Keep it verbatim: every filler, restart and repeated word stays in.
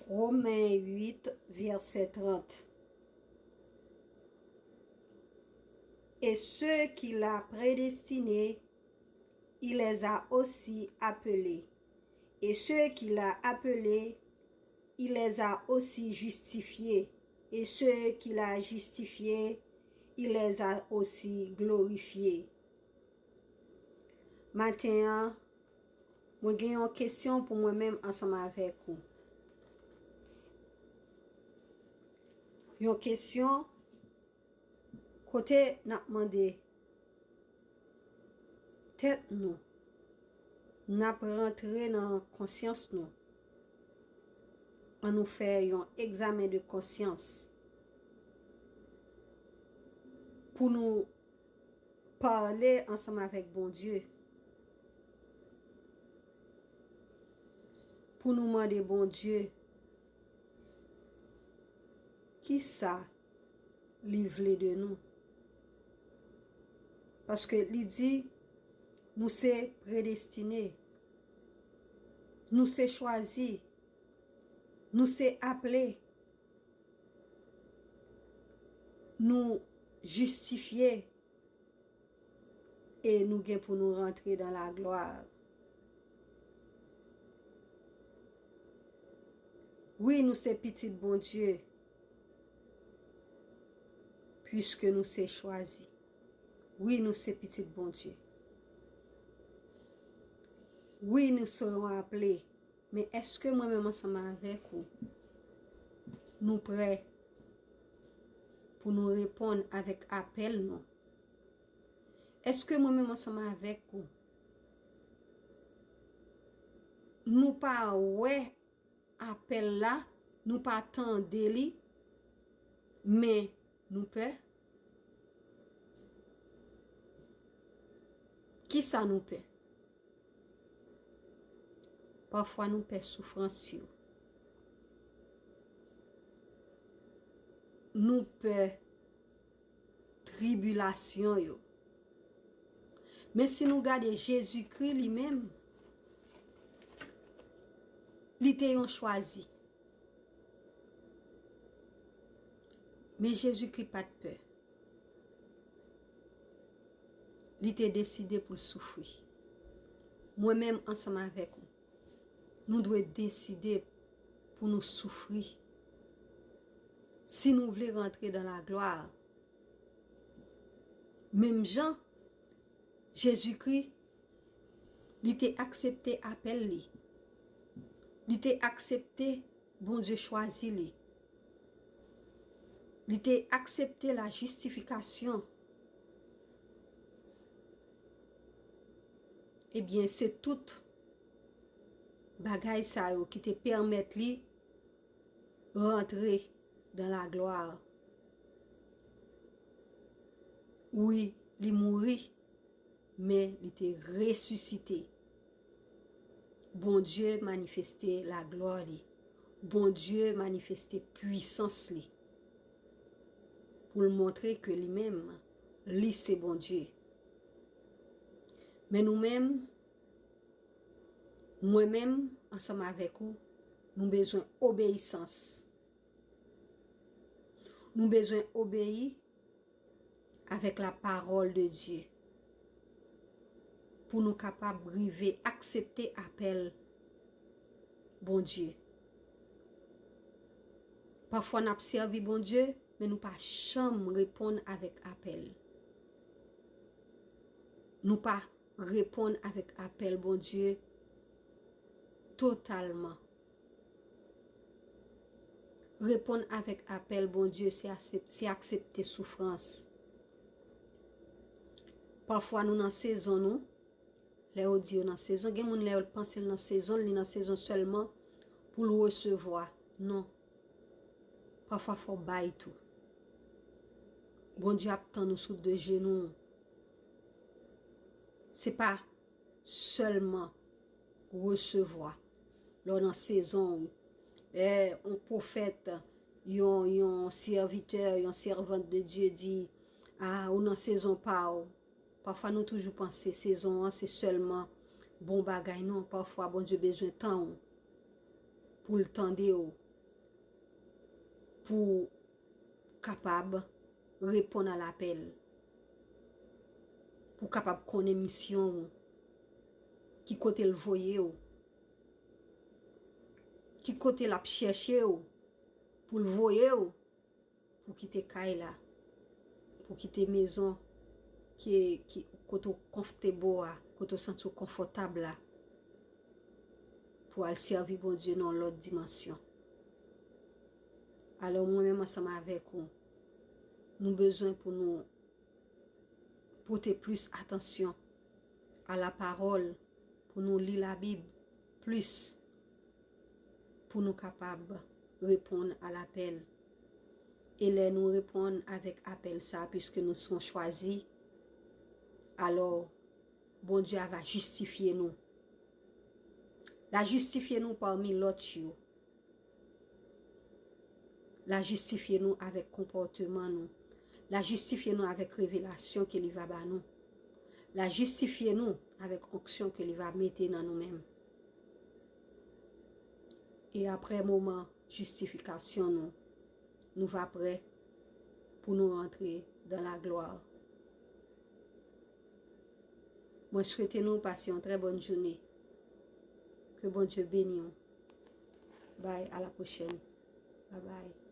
Romains huit, verset trente. Et ceux qu'il a prédestinés, il les a aussi appelés. Et ceux qu'il a appelés, il les a aussi justifiés. Et ceux qu'il a justifiés, il les a aussi glorifiés. Maten an, mwen gen yon kesyon pou mwen menm ansanm avèk ou. Yon kesyon kote n ap mande tèt nou, n ap rantre nan konsyans nou. An nou fè yon egzamen de konsyans pou nou pale ansanm avèk Bondye, pou nou mande Bondye kisa li vle de nou. Paske li di nou se predestine, nou se chwazi, nou se aple, nou jistifye, e nou gen pou nou rantre dan laglwa. Wi, nou se pitit Bondye, piske nou se chwazi. Wi, nou se pitit Bondye. Wi, nou se yon aple. Men èske mwen menm ansanm avèk ou, nou prè pou nou reponn avèk apèl nou? Èske mwen menm ansanm avèk ou, nou pa wè apèl la, nou pa tande li, men nou pè? Kisa nou pè? Pafwa nou pè soufrans yo. Nou pè tribilasyon yo. Men si nou gade Jezikri li menm, li te yon chwazi. Men Jezikri pa t pè. Li te deside pou l soufri. Mwen menm ansanm avèk ou, nou dwe deside pou nou soufri. Si nou vle rantre dan laglwa, menm jan Jezikri, li te aksepte apèl li. Li te aksepte Bondye chwazi li. Li te aksepte la jistifikasyon. Ebyen, se tout bagay sa yo ki te pèmèt li rantre dan laglwa. Wi, li mouri, men li te resisite. Bondye manifeste laglwa li. Bondye manifeste pwisans li. Pou l montre ke li menm, li se Bondye. Men nou menm, mwen menm, ansanm avèk ou, nou bezwen obeyisans. Nou bezwen obeyi avèk la parole de Dieu pou nou kapab rive aksepte apèl Bondye. Pafwa n ap sèvi Bondye, men nou pa janm reponn avèk apèl. Nou pa reponn avèk apèl Bondye totalman. Reponn avèk apèl Bondye, se aksep-, se aksepte soufrans. Pafwa nou nan sezon nou, lè yo di yo nan sezon, gen moun lè yo panse l nan sezon, li nan sezon sèlman pou l resevwa. Non. Pafwa fò w bay tou. Bondye ap tann ou sou de jenou. Se pa sèlman resevwa. Lè w nan sezon w, lè yon pwofèt, yon, yon sèvitè, yon sèvant de Dieu di, a, ou nan sezon pa w. Pafwa nou toujou panse sezon an se sèlman bon bagay. Non, pafwa Bondye bezwen tan w pou l tande w, pou w kapab reponn a lapèl, pou w kapab konnen misyon w, ki kote l voye w, ki kote l ap chèche w, pou l voye w, pou kite kay la, pou kite mezon ki, ki, kote w konfòtab a, kote w santi w konfòtab la, pou al sèvi Bondye nan yon lòt dimansyon. Alò, mwen menm ansanm avèk ou, nou bezwen pou nou pote plis atansyon a la pawòl, pou nou li Labib plis, pou nou kapab reponn a lapèl. E lè nou reponn avèk apèl sa, piske nou se yon chwazi, alò Bondye a va jistifye nou. L a jistifye nou pami lòt yo. L a jistifye nou avèk konpòteman nou. L a jistifye nou avèk revelasyon ke li va ba nou. L a jistifye nou avèk onksyon ke li va mete nan nou menm. E apre moman jistifikasyon nou, nou va prè pou nou rantre dan laglwa. Mwen swete nou pase yon trè bòn jounen. Ke Bondye beni w. Bye, à la prochaine. Bye bye.